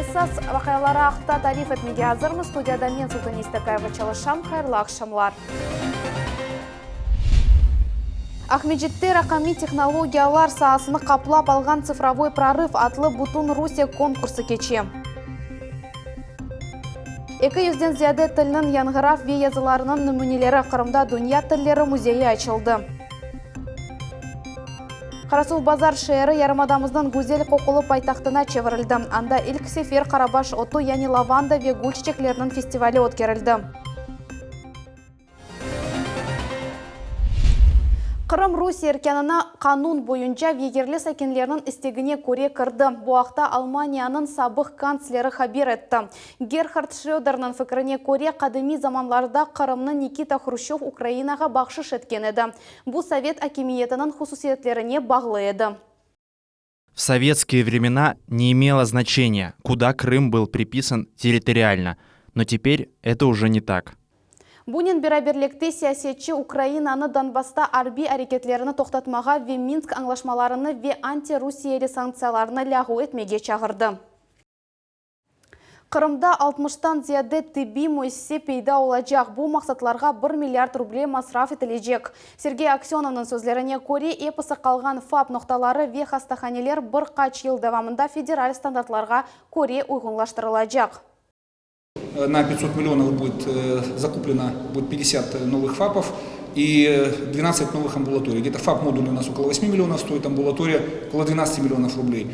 esas vaqiaları aqta tarif etmege azırmız. Studiyada men, Sultane İstakayeva, çalışam. Hayırlı aqşamlar. Aqmescitte raqamiy tehnologiyalar saasını qaplap alğan Tsifrovoy prorıv adlı bütün Rusiye konkursı keçe. Eki yüzden ziyade tilniñ yañğırav ve yazılarınıñ nümüneleri Qırımda Dünya tilleri müzeyi açıldı. Qarasuvbazar şeeri yarımadamıznıñ güzel qoqulı paytahtına çevirildi. Anda ilk sefer qarabaş otu, yani lavanda ve gül çiçekleriniñ festivali ötkerildi. Qırım Rusiye erkânına qanun boyunca ve yerli sakinlerniñ istegine köre kirdi. Bu aqta Almaniyanıñ sabıq kantsleri haber etti. Gerhard Şröderniñ fikrine köre, qadimiy zamanlarda Qırımnı Nikita Hruşçov Ukrainağa bahşış etken edi. Bu sovet akimiyetiniñ hususiyetlerine bağlı edi. В советские времена не имело значения, куда Крым был приписан территориально, но теперь это уже не так. Bunen beraberlikte siyasetçi Ukrainanı Donbassta arbiy areketlerini toqtatmağa ve Minsk añlaşmalarını ve anti-rusiyeli sanktsiyalarnı lâğu etmege çağırdı. Qırımda altmıştan ziyade tibbiy müessise peyda olacaq. Bu maqsatlarğa bir milliard ruble masraf etilecek. Sergey Aksönovnıñ sözlerine köre, episi qalğan FAP noqtaları ve hastahaneler bir qaç yıl devamında federal standartlarğa köre uyğunlaştırılacaq. Na 500 millionov будет закуплено будет 50 новых ФАПов и 12 новых амбулаторий. Где-то ФАП-модуль у нас около 8 миллионов стоит, амбулатория около 12 миллионов рублей.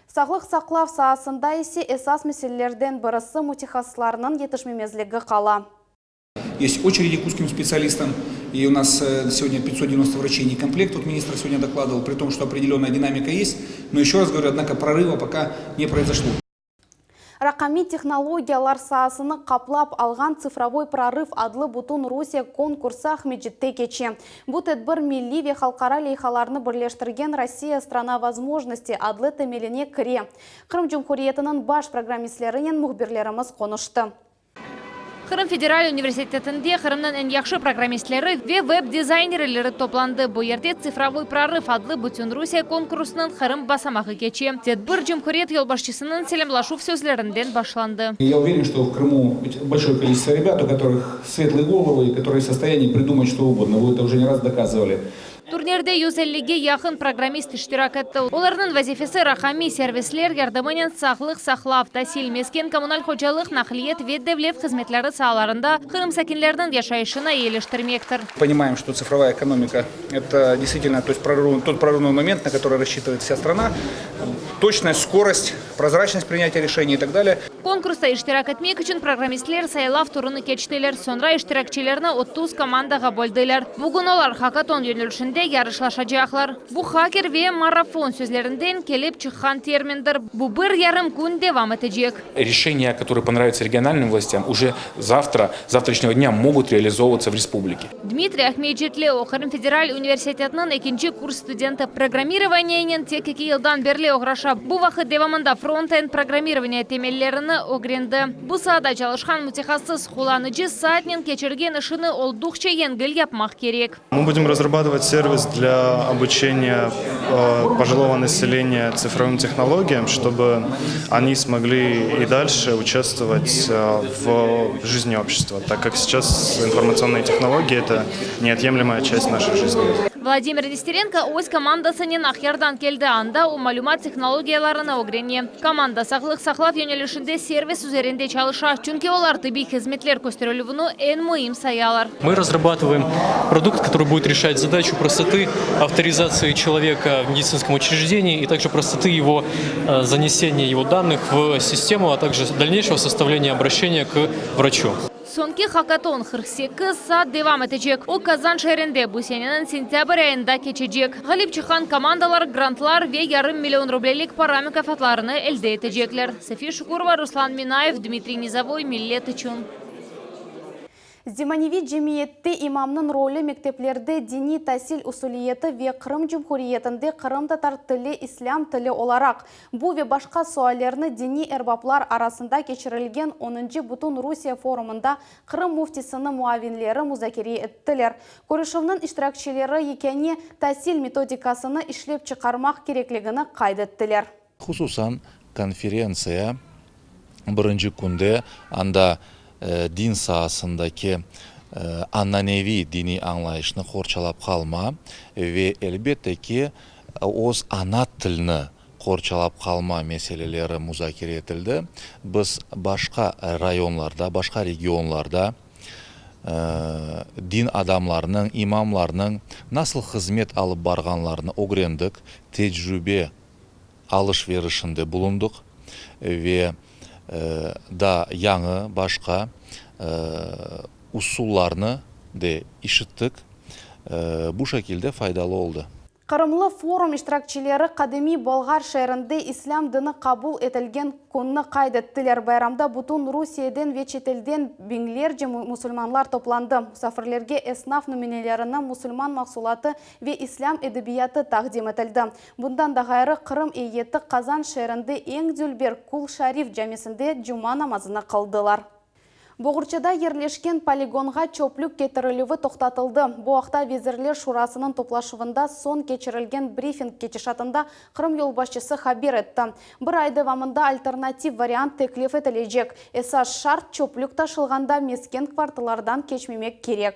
Sağlıq saqlav saasında ise esas meselelerden birisi mütehassıslarnıñ yetişmemezligi qala. Есть очереди к узким специалистам, и у нас сегодня 590 врачей некомплект, вот министр сегодня докладывал, при том, что определенная динамика есть, но еще раз говорю, однако прорыва пока не произошло. Raqamiy tehnologiyalar saasını qaplap alğan Tsifrovoy prorıv adlı bütün Rusiye konkursı Aqmescitte keçe. Bu tedbir milliy ve halqara leyhalarnı birleştirgen Rossiya strana vozmojnostey adlı temeline kire. Qırım Cumhuriyetiniñ baş programmistlerinen mühbirlerimiz qonuştı. Qırım federal universitetinde Qırımnıñ eñ yahşı programmistleri ve web-dizaynerleri toplandı. Bu yerde Tsifrovoy prorıv adlı Bütünrusiye konkursınıñ Qırım basamağı keçe. Tedbir cumhuriyet yolbaşçısınıñ selâmlaşuv sözlerinden başlandı. Я уверен, что в Крыму большое количество ребят, у которых светлые головы и которые в состоянии придумать что угодно. Вы это уже не раз доказывали. Turnirde 150ge yaqın programmist iştirak etti. Olarnıñ vazifesi raqamiy servisler yardımınen sağlıq saqlav, tasil, mesken, kommunal hocalıq, naqliyet ve devlet hızmetleri saalarında Qırım sakinleriniñ yaşayışını eyiliştirmektir. Понимаем, что цифровая экономика это действительно то есть прорыв, тот прорывной момент, на который рассчитывает вся страна. Точность, скорость, прозрачность принятия решений и так далее. Konkursta iştirak etmek içün programmistler saylav turunı keçtiler, soñra iştirakçilerni 30 komandağa böldiler. Bugün olar hakaton yönelişinde yarışlaşacaqlar. Bu haker ve marafon sözlerinden kelip çıqqan termindir. Bu bir yarım kün devam etecek. Решения, которые понравятся региональным властям, уже завтра, завтрашнего дня могут реализовываться в республике. Dmitriy Aqmescitli, Qırım federal universitetiniñ ekinci kurs studenti programmirovaniyenen tek eki yıldan berli oğraşa. Bu vaqıt devamında front-end programmirovaniye temellerini ögrendi. Bu saada çalışqan mütehassıs qullanıcı saatnen keçirgen işini olduqça yengil yapmaq kerek. Мы будем разрабатывать сервис для обучения пожилого населения цифровым технологиям, чтобы они смогли и дальше участвовать в жизни общества, так как сейчас информационные технологии – это неотъемлемая часть нашей жизни. Vladimir Nesterenko öz komandasınen Aqyardan keldi. Anda o malümat tehnologiyalarını ögrene. Komanda sağlıq saqlav yönelişinde servis üzerinde çalışa, çünki olar tibbiy hızmetler kösterilüvini eñ müim sayalar. Мы разрабатываем продукт, который будет решать задачу простоты авторизации человека в медицинском учреждении и также простоты его занесения его данных в систему, а также дальнейшего составления обращения к врачу. Soñki hakaton 48 saat devam etecek. O Kazan şeerinde bu seneniñ sentâbr ayında keçecek. Ğalip çıqqan komandalar grantlar ve yarım million rublelik para mukâfatlarını elde etecekler. Safiye Şukurova, Ruslan Minayev, Dmitriy Nizovoy, Millet içün. Zemaneviy cemiyette imamnıñ rolü mekteplerde diniy tasil usuliyeti ve Qırım Cumhuriyetinde qırımtatar tili islâm tili olaraq bu ve başqa suallerni diniy erbaplar arasında keçirilgen onuncı Bütünrusiye forumında Qırım müftisiniñ muavinleri muzakere ettiler. Körüşüvniñ iştirakçileri yekâne tasil metodikasını işlep çıqarmaq kerekligini qayd ettiler. Hususan, konferentsiya. Birinci künde anda din saasındaki ananeviy diniy añlayışnı qorçalap qalma ve, elbette ki, öz ana tilni qorçalap qalma meseleleri muzakere etildi. Biz başqa rayonlarda, başqa regionlarda din adamlarınıñ, imamlarnıñ nasıl hızmet alıp barğanlarını ögrendik, tecrübe alış-verişinde bulundıq ve daa yañı, başqa usullarnı de işittik. Bu şekilde faydalı oldı. Qırımlı forum iştirakçileri qadimiy Bolğar şeerinde İslâm dini qabul etilgen künni qayd ettiler. Bayramda bütün Rusiyeden ve çetelden biñlerce musulmanlar toplandı. Musafirlerge esnaf nümünelerini, musulman mahsulatı ve İslâm edebiyatı taqdim etildi. Bundan da ğayrı, Qırım eyyeti Qazan şeerinde eñ dülber Kul Şarif camisinde cuma namazını qıldılar. Boğurçada yerleşken poligonğa çöplük ketirilüvi toqtatıldı. Bu aqta Vezirler Şurasınıñ toplaşuvında soñ keçirilgen brifing ketişatında Qırım yolbaşçısı haber etti. Bir ay devamında alternativ variant teklif etilecek. Esas şart, çöplük taşılğanda mesken kvartallardan keçmemek kerek.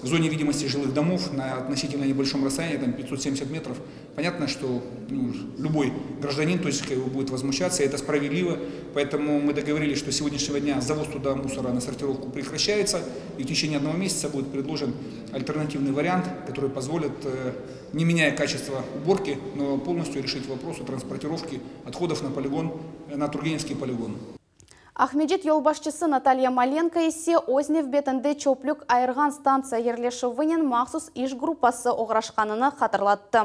В зоне видимости жилых домов на относительно небольшом расстоянии, там 570 метров, понятно, что ну, любой гражданин, то есть, будет возмущаться, и это справедливо. Поэтому мы договорились, что с сегодняшнего дня завоз туда мусора на сортировку прекращается, и в течение одного месяца будет предложен альтернативный вариант, который позволит, э, не меняя качество уборки, но полностью решить вопрос о транспортировке отходов на полигон, на Тургеневский полигон. Aqmescit yolbaşçısı Natalya Malenko ise öz nevbetinde çöplük ayırğan stantsiya yerleşüvinen mahsus iş gruppası oğraşqanını hatırlattı.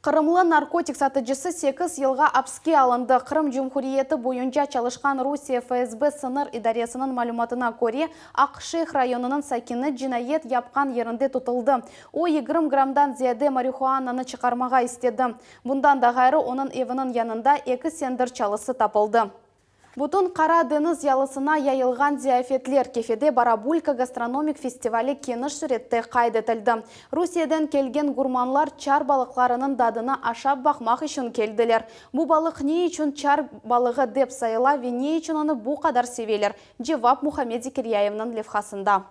Qırımlı narkotik satıcısı sekiz yılğa apske alındı. Qırım Cumhuriyeti boyunca çalışqan Rusiye FSB sıñır idaresiniñ malümatına köre, Aqşeyh rayonınıñ sakini cinayet yapqan yerinde tutuldı. O, 20 grammdan ziyade marihuananı çıqarmağa istedi. Bundan da ğayrı, onıñ eviniñ yanında eki sendir çalısı tapıldı. Bütün Qara deñiz yalısına yayılğan ziyafetler, Kefede Barabulka gastronomik festivali keniş sürette qayd etildi. Rusiyeden kelgen gurmanlar çar balıqlarınıñ dadını aşap baqmaq içün keldiler. Bu balıq ne içün çar balığı dep sayıla ve ne içün onı bu qadar seveler? Cevap Muhammed Zekiryayevniñ levhasında.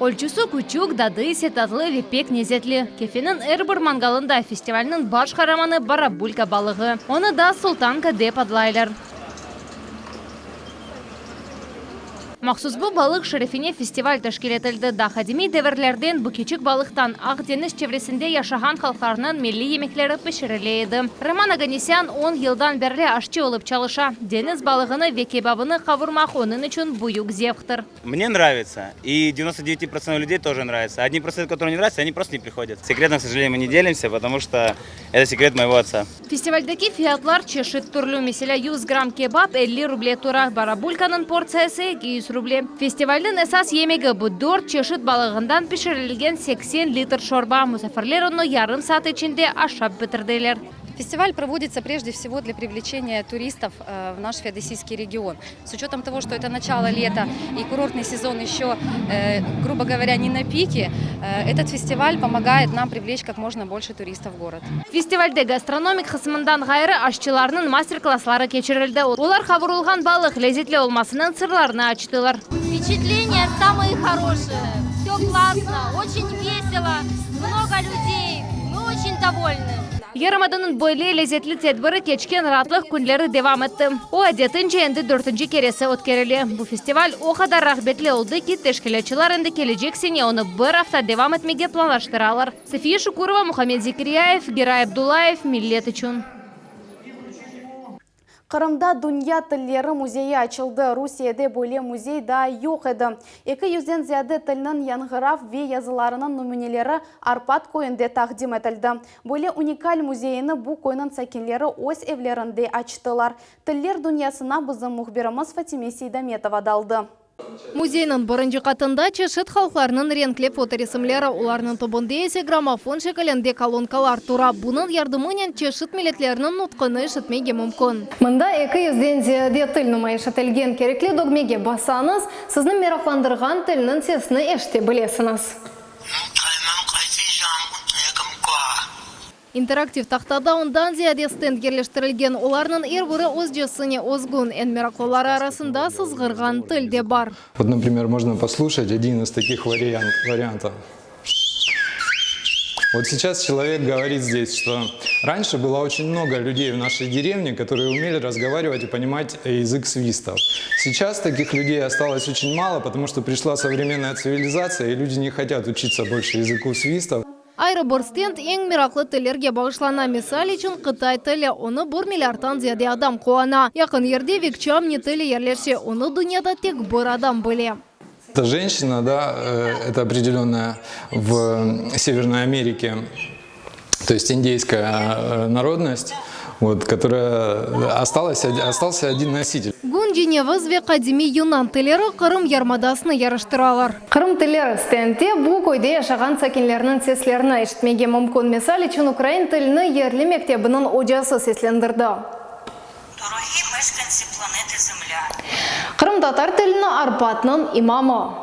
Ölçüsi küçük, dadı ise tatlı ve pek lezetli. Kefeniñ er bir mangalında festivalniñ baş qaramanı barabulka balığı. Onı da sultanka dep adlaylar. Mahsus bu balıq şerefine festival teşkil etildi. Daa qadimiy devirlerden bu kiçik balıqtan Aq deñiz çevresinde yaşağan halqlarnıñ milliy yemekleri pişirile edi. Roman Oganesyan on yıldan berli aşçı olıp çalışa. Deñiz balığını ve kebabını qavurmaq onıñ içün büyük zevqtır. Mne nravitsya, i 99 protsentov lyudey тоже nravitsya. Odni protsent, kotorym ne nravitsya, oni prosto ne prihodят. Sekretom, k sojaleniyu, my ne delimsya, potomu çto eto sekret moego ottsa. Festivaldeki fiyatlar çeşit türlü, meselâ, yüz gramm kebap 50 ruble tura, barabulkanıñ portsiyası 200 ruble. Festivalniñ esas yemegi, bu dört çeşit balığından pişirilgen 80 litr şorba. Musafirler onı yarım saat içinde aşap bitirdiler. Festival provodится прежде всего для привлечения туристов в наш Феодосийский регион. С учетом того, что это начало лета и курортный сезон еще, грубо говоря, не на пике, этот фестиваль помогает нам привлечь как можно больше туристов в город. Festivalde gastronomik qısmından ğayrı aşçılarnıñ master-klassları keçirildi. Olar qavurılğan balıq lezetli olmasınıñ sırlarını açtılar. Vpeçetleniya samые хорошие, vse klassno, oçen veselo, mnogo lyudey, mı oçen dovolnı. Yarımadanıñ böyle lezetli tedbiri keçken raatlıq künleri devam etti. O, adetince, endi dörtünci keresi ötkerile. Bu festival o qadar rağbetli oldı ki, teşkilâtçılar endi kelecek sene onı bir afta devam etmege planlaştıralar. Safiye Şukurova, Muhammed Zekiryayev, Giray Abdullayev, Millet içün. Qırımda Dünya tilleri müzeyi açıldı. Rusiyede böyle müzey daa yoq edi. Eki yüzden ziyade tilniñ yañğırav ve yazılarınıñ nümüneleri Arpat köyünde taqdim etildi. Böyle unikal müzeyini bu köyniñ sakinleri öz evlerinde açtılar. Tiller dünyasına bizim mühbirimiz Fatime Seydametova daldı. Müzeyniñ birinci qatında çeşit halqlarnıñ renkli fotoresimleri, olarnıñ tübünde ise grammofon şekilinde kolonkalar tura, bunıñ yardımınen çeşit milletlerniñ nutqını eşitmege mümkün. Mında eki yüzden ziyade til numayış etilgen, kerekli dögmege bassañız, sizni meraqlandırğan tilniñ sesini eşite bilesiñiz. İnteraktiv tahtada ondan ziyade stend yerleştirilgen, olarnıñ er biri özcesine özgün. Eñ meraqlıları arasında sızğırğan til de bar. Vot, naprimer, mojno poslušat odin iz takih variantov. Vot seyças çelovek govorit zdes, çto ranşe bylo oçen mnogo lyudey v našey derevne, kotorıye umeli razgovarivat i ponimat yazık svistov. Seyças takih lyudey ostalos oçen malo, potomu çto prişla sovremennaja tsivilizatsiya i lyudi ne hotят učitsya bolşe yazıku svistov. Ayrı bir stend eñ meraqlı tillerge bağışlana, misal içün, qıtay tili, onı bir milliardtan ziyade adam qullana. Yaqın yerde vekçamni tili yerleşe, onı dünyada tek bir adam bile. Эта женщина, да, это определенная в Северной Америке, то есть индейская народность, вот, которая осталась, остался один носитель. Gun, ceneviz ve qadimiy yunan tilleri Qırım yarımadasını yaraştıralar. Qırım tilleri stendde bu köyde yaşağan sakinlerniñ seslerini eşitmege mümkün. Misal içün, ukrain tilini yerli mektebiniñ ocası seslendirdi. Dorogi meşkentsi planeti Zemlâ. Qırımtatar tilini Arbatnıñ imamı.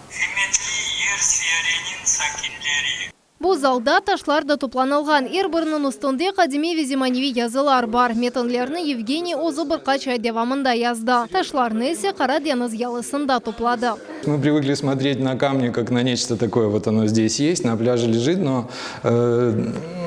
Qıymetli Yer siyareniñ sakinleri! Bu zalda taşlar da toplanılğan. Er biriniñ üstünde qadimiy ve zemaneviy yazılar bar. Metinlerni Yevgeniy özü bir qaç ay devamında yazdı. Taşlarnı ise Qara deñiz yalısında topladı. Мы привыкли смотреть на камни как на нечто такое, вот оно здесь есть, на пляже лежит, но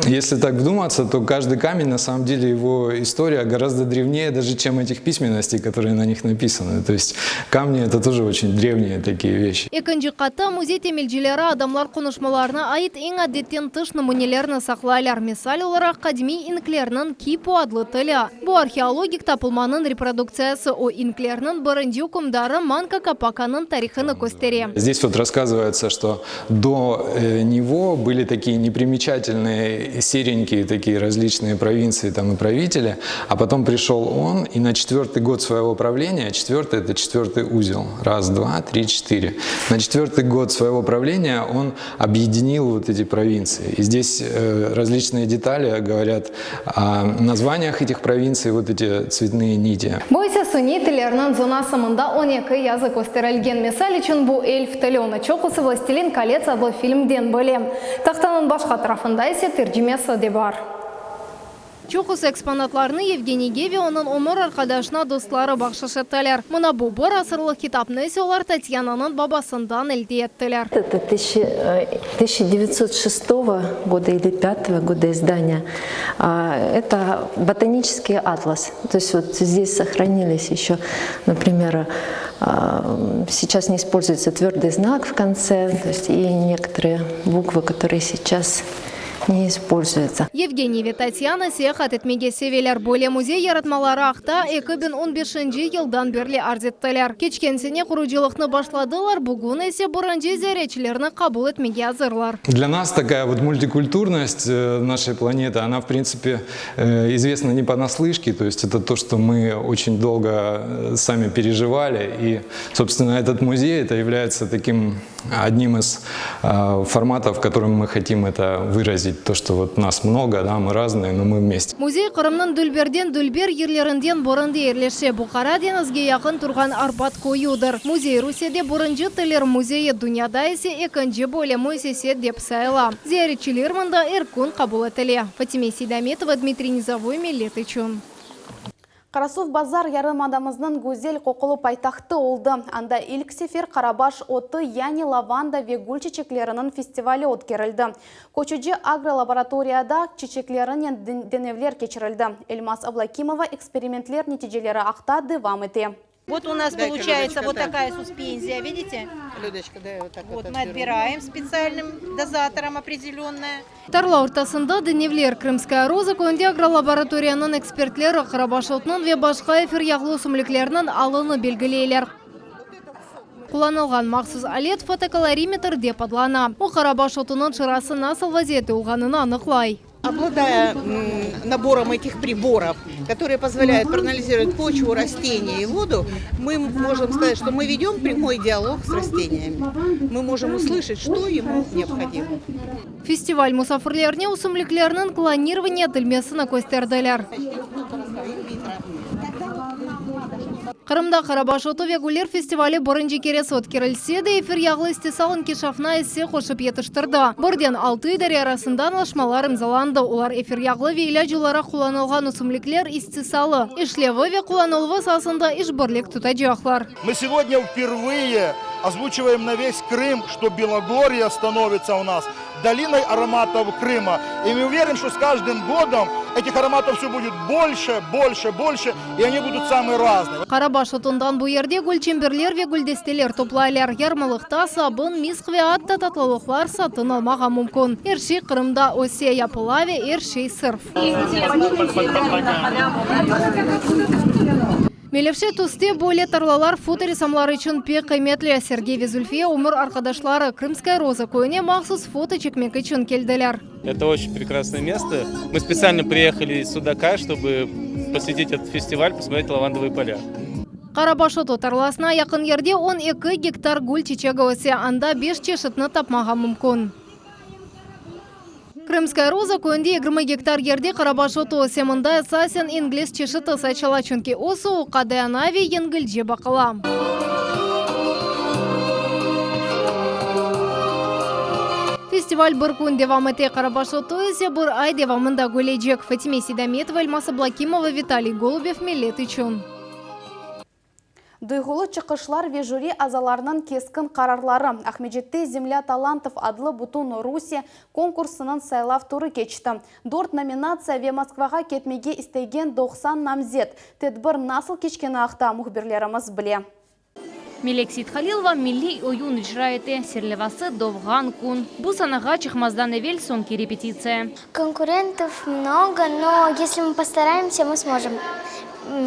если так вдуматься, то каждый камень, на самом деле, его история гораздо древнее даже, чем этих письменностей, которые на них написаны. То есть камни это тоже очень древние такие вещи. Ekinci qatta müzey temelcileri adamlar qonuşmalarına ait eñ adetten tış nümünelerni saqlaylar, misal olaraq, qadimiy inklerniñ kipu adlı tili. Bu arheologik tapılmanıñ reproduktsiyası, o, inklerniñ birinci ükümdarı Manko Kapakanıñ tarihını köstere. Здесь вот рассказывается, что до него были такие непримечательные серенькие такие различные провинции там и правители, а потом пришел он, и на четвертый год своего правления, четвертый это четвертый узел, раз, два, три, четыре, на четвертый год своего правления он объединил вот эти провинции. И здесь различные детали говорят о названиях этих провинций, вот эти цветные нити. Bu ise suniy tillerniñ zonası, mında 12 yazı kösterilgen. Misal içün, bu elf tili, onı çoqusı Vlastelin kolets adlı filmden bile. Tahtanıñ başqa tarafında ise tercimesi de bar. Çoqusı eksponatlarnı Yevgeniyge ve onıñ ömür arqadaşına dostları bahşış ettiler. Mına bu bir asırlıq kitapnı ise olar Tatyananıñ babasından elde ettiler. Это 1906 года или пятого года издания. Это ботанический атлас. То есть вот здесь сохранились еще, например, сейчас не используется твердый знак в конце, то есть и некоторые буквы, которые сейчас не используются. Yevgeniy ve Tatyana seyahat etmege seveler. Böyle müzey yaratmaları aqta 2015 yıldan berli arz ettiler. Keçken sene qurucılıqnı başladılar, bugün ise birinci ziyaretçilerni qabul etmege azırlar. Для нас такая вот мультикультурность нашей планеты, она, в принципе, известна не понаслышке, то есть это то, что мы очень долго сами переживали, и, собственно, этот музей, это является таким одним из форматов, которым мы хотим это выразить, то, что вот нас много, да, мы разные, но мы вместе. Müzey Qırımnıñ dülberden dülber yerlerinden birinde yerleşe, bu Qara deñizge yaqın turğan Arbat köyüdir. Müzey Rusiyede birinci tiller müzeyi, dünyada ise ekinci böyle müessise dep sayıla. Ziyaretçiler mında er kün qabul etile. Fatime Seydametova, Dmitriy Nizovoy, Millet içün. Qarasuvbazar yarımadamıznıñ güzel qoqulı paytahtı oldı. Anda ilk sefer qarabaş otı, yani lavanda ve gül çeçekleriniñ festivali ötkerildi. Köçüci agrolaboratoriyada çeçeklerinen denevler keçirildi. Elmaz Ablâkimova eksperimentler neticeleri aqta devam ete. Вот у нас получается вот такая суспензия, видите? Людочка, дай вот так вот мы отбираем специальным дозатором определенное. Tarla ortasında denevler. Krımskaya roza köyünde agrolaboratoriyanıñ ekspertleri qarabaş otnıñ ve başqa efir yağlı ösümliklerniñ alını belgileyler. Qullanılğan mahsus alet fotokolorimetr dep adlana. O, qarabaş otunıñ şırası nasıl vaziyette olğanını aniqlay. Обладая набором этих приборов, которые позволяют проанализировать почву, растения и воду, мы можем сказать, что мы ведем прямой диалог с растениями. Мы можем услышать, что ему необходимо. Festival musafirlerine ösümliklerniñ klonирование etilmesini kösterdiler. Qırımda Qarabaş otu ve güller festivali birinci keresi ötkerilse de, efir yağlı istisal inkişafına isse qoşıp yetiştirdi. Birden altı idare arasında añlaşmalar imzalandı, olar efir yağlı ve ilâc olaraq qullanılğan ösümlikler istisalı, işlevi ve qullanıluvı saasında işbirlik tutacaqlar. Мы сегодня впервые озвучиваем на весь Крым, что Белогорье становится у нас долиной ароматов Крыма. И мы уверены, что с каждым годом этих ароматов все будет больше, больше, больше, и они будут самые разные. Qarabaş otundan bu yerde gülçemberler ve güldesteler toplaylar. Yarmalıqta sabın, misk ve atta tatlılıqlar satın almağa mümkün. Er şey Qırımda öse, yapıla ve er şey sırf. Melevşe tüste böyle tarlalar fotoressamlar içün pek qıymetli. Sergey ve Zülfiye ömür arqadaşları Krımskaya roza köyüne mahsus foto çekmek içün keldiler. Это очень прекрасное место. Мы специально приехали из Судака, чтобы посетить этот фестиваль, посмотреть лавандовые поля. Qarabaş otu tarlasına yaqın yerde 12 gektar gül çiçegi öse, anda beş çeşitni tapmağa mümkün. Krımskaya roza köyünde 20 gektar yerde qarabaş otu öse, mında esasen ingliz çeşiti saçıla, çünki o suvuqqa dayana ve yengilce baqıla. Festival bir kün devam ete, qarabaş otu ise bir ay devamında gülecek. Fatime Seydametova, Elmaz Ablakimova, Vitaliy Golubev, Millet içün. Duyğulı çıqışlar ve jüri azalarınıñ keskin qararları, Aqmescitte Zemlâ talantov adlı bütün Rusiye konkursınıñ saylav turı keçti. Dört nominatsiya ve Moskvağa ketmege istegen 90 namzet. Tedbir nasıl keçkeni aqta mühbirlerimiz bile. Melek Seythalilova milliy oyun icra ete, serlevası Doğğan kün. Bu sanağa çıqmazdan evel soñki repetitsiya. Конкурентов много, но если мы постараемся, мы сможем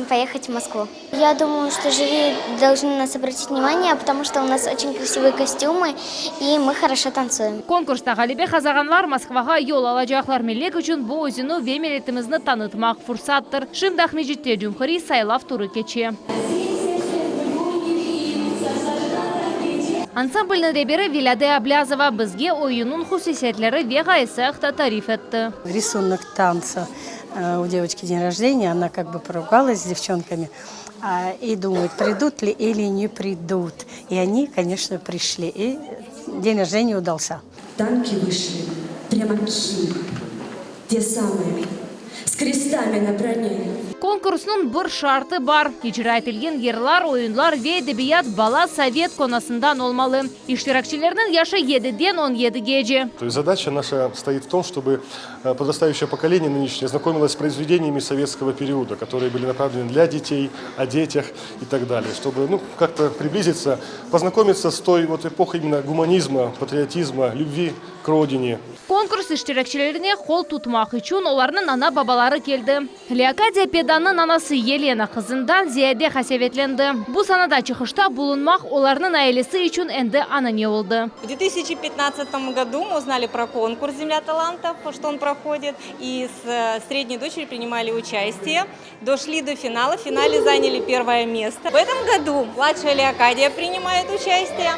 поехать в Москву. Я думаю, что жюри должны на нас обратить внимание, потому что у нас очень красивые костюмы и мы хорошо танцуем. Konkursta ğalebe qazanğanlar Moskvağa yol alacaqlar. Melek içün bu özüni ve milletimizni tanıtmaq fursattır. Şimdi Aqmescitte cumhuriy saylav turı keçe. Ansamblniñ reberi Vilâde Ablâzova bizge oyunnıñ hususiyetleri ve ğayesi aqta tarif etti. Рисунок танца у девочки день рождения, она как бы поругалась с девчонками и думает, придут ли или не придут. И они, конечно, пришли. И день рождения удался. Танки вышли прямо к те самые, с крестами на броне. Konkursnıñ bir şartı bar, icra etilgen yırlar, oyunlar ve edebiyat bala sovet zonasından olmalı. İştirakçilerniñ yaşı yediden on yedigece. То есть задача наша стоит в том, чтобы э, подрастающее поколение нынешнее знакомилось с произведениями советского периода, которые были направлены для детей, о детях и так далее, чтобы ну, как-то приблизиться, познакомиться с той вот эпохой именно гуманизма, патриотизма, любви к родине. Konkurs iştirakçilerine qol tutmaq içün olarnıñ ana-babaları keldi. Leokadiya Pedannıñ anası Yelena qızından ziyade qasevetlendi. Bu sanada çıqışta bulunmaq olarnıñ ailesi içün endi anane oldı. В 2015 году мы узнали про конкурс «Земля талантов», что он проходит, и с э, средней дочерью принимали участие. Дошли до финала, в финале заняли первое место. В этом году младшая Леокадия принимает участие.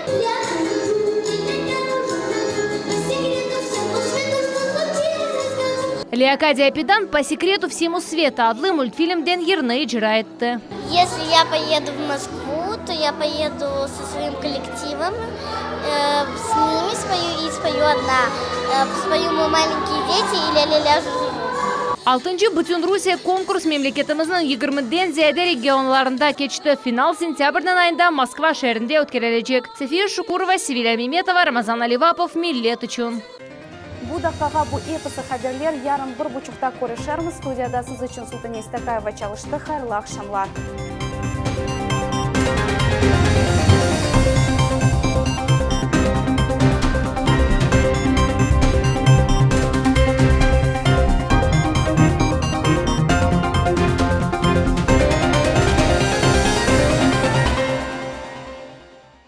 Leokadiya Pedan «По секрету всему свету» adlı multfilmden yırnı icra etti. Если я поеду в Москву, то я поеду со своим коллективом, э, с ними спою и спою одна. Э, спою «Мы маленькие дети» и «Ля-ля-ля жу-жу-жу». Altıncı bütün Rusiye konkurs memleketimizniñ 20-den ziyade regionlarında keçti. Final sentâbrniñ ayında Moskva şeerinde ötkerilecek. Safiye Şukurova, Sevilâ Memetova, Ramazan Alivapov, Millet içün. Bu daqqağa bu episi haberler yarın bir buçuqta körüşermiz. Studiyada siz içün Sultane Istakayeva çalıştı. Hayırlı aqşamlar.